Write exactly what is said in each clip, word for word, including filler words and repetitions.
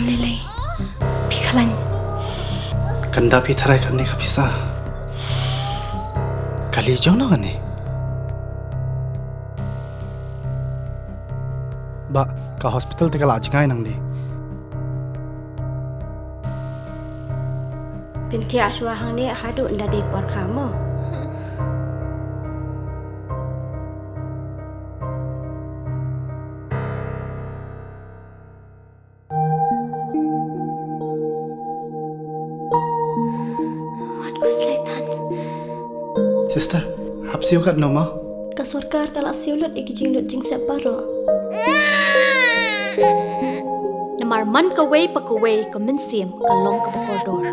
Lei lei. Phi khlaiñ. Kan da phi tharai kane ka pisa. Kali jong no kane. Ba ka hospital te ka la jngai nangne. Pynthia shuwa hangne haduh nda dei por kha mo. Wat khuslai than. Sister, hap siew katno mo? Ka sorkar ka la siew lut ïa ki jinglut jingsep baroh. Namar man kawei pa kawei ka mynsiem ka long kaba kordor.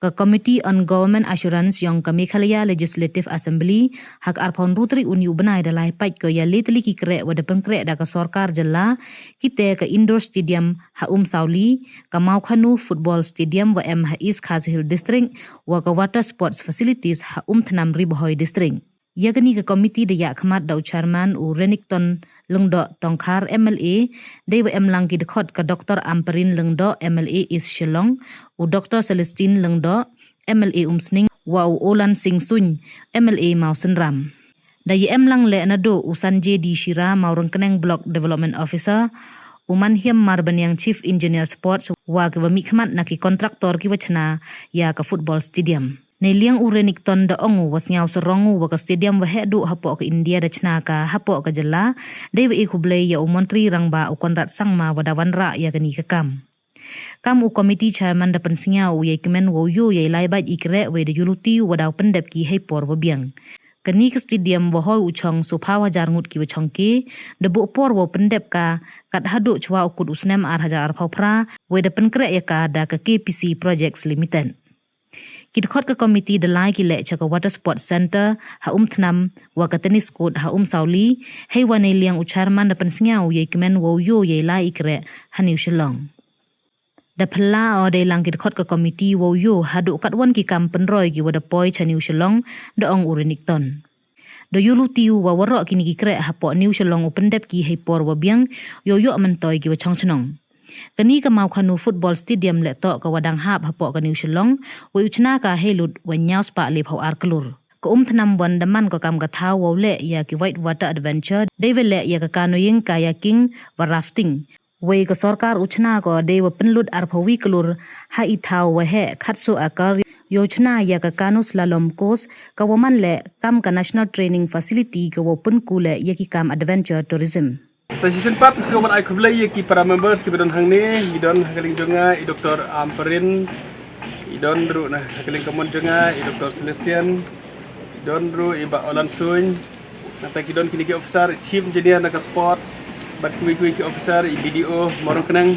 Ka Committee on Government Assurance yong ka Meghalaya Legislative Assembly ha ka arphew hynriew tarik une u bnai da la ai peit ko ïa le tylli ki kreh wa da pynkhreh da ka sorkar jylla, kite ka indoor stadium ha Umsawli, ka Mawkhanu football stadium wa em ha East Khasi Hills District, wa ka water sports facilities ha Umthnam, Ri Bhoi District. Ïa kane ka komiti da ïakhmat da u chairman u Renikton Lyngdoh Tongkhar M L A, dei wa em lang ki dkhot ka Doktor Ampareen Lyngdoh M L A East Shillong, u Doktor Celestine Lyngdoh M L A Umsning, wa u Olan Singh Suin M L A Mawsynram. Da ïa em lang leh naduh u Sanjay D Shira Mawryngkneng Block Development Officer, u Manhiam Marbaniang Chief Engineer Sports, wa ki wa mihkhmat na ki kontraktor ki wa chna ïa ka football stadium. Neiliang u Renikton da ong u wa sngew sarong u wa ka stadium wa heh duh hapoh ka India da chna ka hapoh ka jylla, dei wa i khublei ïa u Montri Rangbah u Conrad Sangma wa da wanrah ïa kane ka kam. Kam u komiti chairman da pynsngew u ïa i kmen wa u ïoh ïa i lai bad i kreh wei da ïuluti u wa daw pyndep ki hei por wa biang. Kane ka stadium wa hoi u chong sophaw hajar ngut ki wa chong ki, da buh por wa u pyndep ka, kat haduh chwa u kut u snem ar hajar arphew phra, wei da pynkhreh ïa ka da ka K P C Projects Limited. Ki dkhot ka komiti da lai ki leh cha ka Water Sports Center ha Umthnam, wa ka tennis court ha Umsawli, hei wa neiliang u chairman da pynsngew u ïa i kmen wa u ïoh ïa i lai i kreh ha New Shillong. Da phylla o dei lang ki dkhot ka komiti wa u ïoh haduh katwon ki kam pynroi ki wa da poi cha New Shillong, da ong u Renikton. Da ïuluti u wa waroh kine ki kreh hapoh New Shillong u pyndep ki hei por wa biang, ïoh ïoh myntoi ki wa chong chnong. Kane ka Mawkhanu Football Stadium leh toh ka wa dang hap hapoh ka New Shillong, wei u chna ka hei lut wa ñiaw spah lephew ar klur. Ka Umthnam wan da man ka kam ka thaw wa u leh ïa ki white water adventure, dei wa leh ïa ka canoeing, kayaking, wa rafting. Wei ka sorkar u chna ko dei wa pynlut arphew wi klur ha i thaw wa heh khatsaw akar, ïoh chna ïa ka canoe slalom course, ka wa man leh kam ka national training facility ka wa pynku leh ïa ki kam adventure tourism. Sa shisien pat, sngewbha ban ai khublei ïa ki para members ki ba don hangne, i don ha ka liang jong nga i Doktor Ampareen, i don ruh na ha ka liang kamon jong nga i Doktor Celestine, i don ruh i Bah Olan Suin, nangta ki don kine ki officer, chief engineer na ka sports, bad kiwei kiwei ki officer, i B D O Mawryngkneng,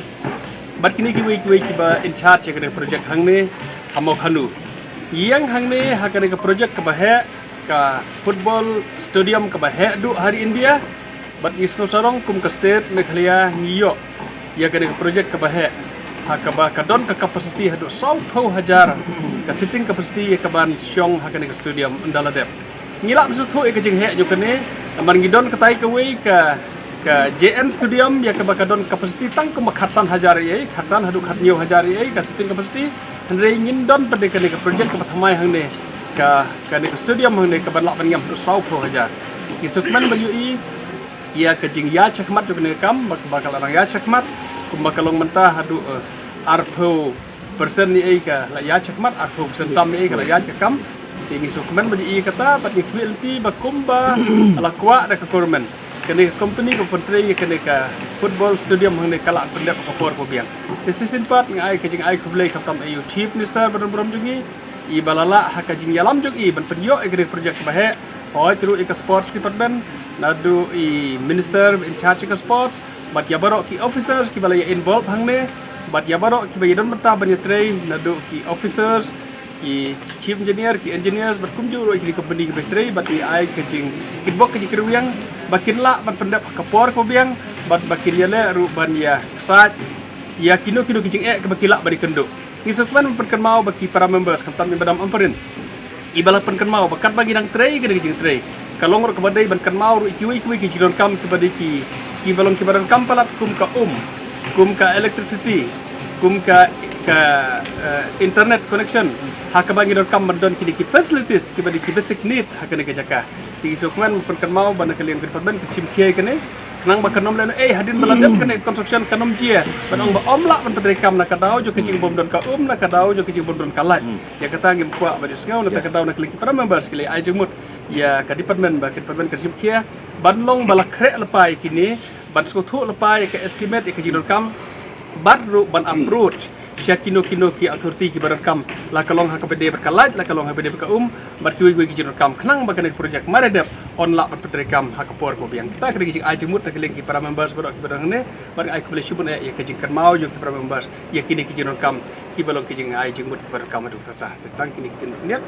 bad kine kiwei kiwei ki ba in charge ïa kane ka project hangne ha Mawkhanu. Ïeng hangne ha kane ka project ka ba heh, ka football stadium ka ba heh duh ha ri India, bad ngi sngew sarong kum ka state Meghalaya ngi ïoh ïa kane ka project ka ba heh, ha ka ba ka don ka capacity haduh sawphew hajar ka seating capacity ïa ka ban shong ha kane ka stadium ynda la dep. Ngi lah ban sngewthuh ïa ka jingheh jong kane, namar ngi don katai kawei ka, ka J N Stadium ïa ka ba ka don capacity tang kum ba khatsan hajar ïa, khatsan haduh khathynñiew hajar ïa ka seating capacity. Hynrei ngin don pat de kane ka project ka ba thymmai hangne, ka, kane ka stadium hangne ka ban lah ban ngam haduh sawphew hajar. Ngi sngewkmen ban ïohi ïa ka jingïaid shakhmat jong kane ka kam, ba, ba ka la dang ïaid shakhmat, kumba ka long mynta haduh, eh, arphew percent ïa ka la ïaid shakhmat, arphew percent tam ïa ka la ïaid ka kam. Te ngi sngewkmen ban ïohi kata, bad ngi kwah lynti ba kumba la kwah da ka government, kane ka company ka pyntrei ïa kane ka football stadium hangne ka lah pyndep ha ka por ka biang. Te shisien pat nga ai ka jingai khublei khamtam ïa u Chief Minister ba don burom jong ngi, i ba la lah ha ka jingïalam jong i ban pynïoh ïa kane ka project ka ba heh, hooid ruh ïa ka Sports Department, naduh i Minister in charge ïa ka sports, bad ïa baroh ki officers ki ba la ïa involve hangne, bad ïa baroh ki ba ïa don bynta ban ïa trei, naduh ki officers, ki chief engineer, ki engineers, bad kumjuh ruh ïa ki company ki ba ïa trei, bad ïa ai ka jing, kin bok ka jingkyrwiang ba kin lah ban pyndep ha ka por ka ba biang, bad ba kin ïaleh ruh ban ïa ksaid ïa kino kino ki jingeh kiba ki lah ban ïakynduh. Ngi sngewkmen ban pynkynmaw ba ki para members khamtam i Madam Ampareen, i ba la pynkynmaw ba katba ngi dang trei kane ka jingtrei, ka long ruh kaba dei ban kynmaw ruh ïa kiwei kiwei ki jingdonkam kiba dei ki, kiba long kiba donkam palat, kum ka um, kum ka electricity, kum ka, ka, eh, internet connection, ha kaba ngi donkam ban don kine ki facilities kiba dei ki basic need ha kane ka jaka. Te ngi sngewkmen ban pynkynmaw ba na ka liang ka department ka shim khia ïa kane, khnang ba kan ym lehnohei hadien ba la dep kane ka construction kan ym jia ban ong ba ym lah ban pyntreikam na ka daw jong ka jingbym don ka um, na ka daw jong ka jingbym don ka light. Ïa kata ngim kwah ban ïohsngew. Nangta ka daw na ka liang ki para members ki la ai jingmut ïa ka department ba ka department kan shim khia ban long ba la khreh lypa ïa kine, ban sngewthuh lypa ïa ka estimate ïa ka jingdonkam, bad ruh ban approach sha kino kino ki authority kiba donkam, la ka long ha kaba dei bad ka light, la ka long ha kaba dei bad ka um, bad kiwei kiwei ki jingdonkam, khnang ba kane ka project mar dep yn lah ban pyntreikam ha ka por kaba biang. Kata ka dei ka jingai jingmut na ka liang ki para members baroh kiba don hangne, bad ai khublei shibun eh ïa ka jingkynmaw jong ki para members ïa kine ki jingdonkam kiba long ki jingai jingmut kiba donkam haduh katta. Te tang kine ki ktien ba khyndiat,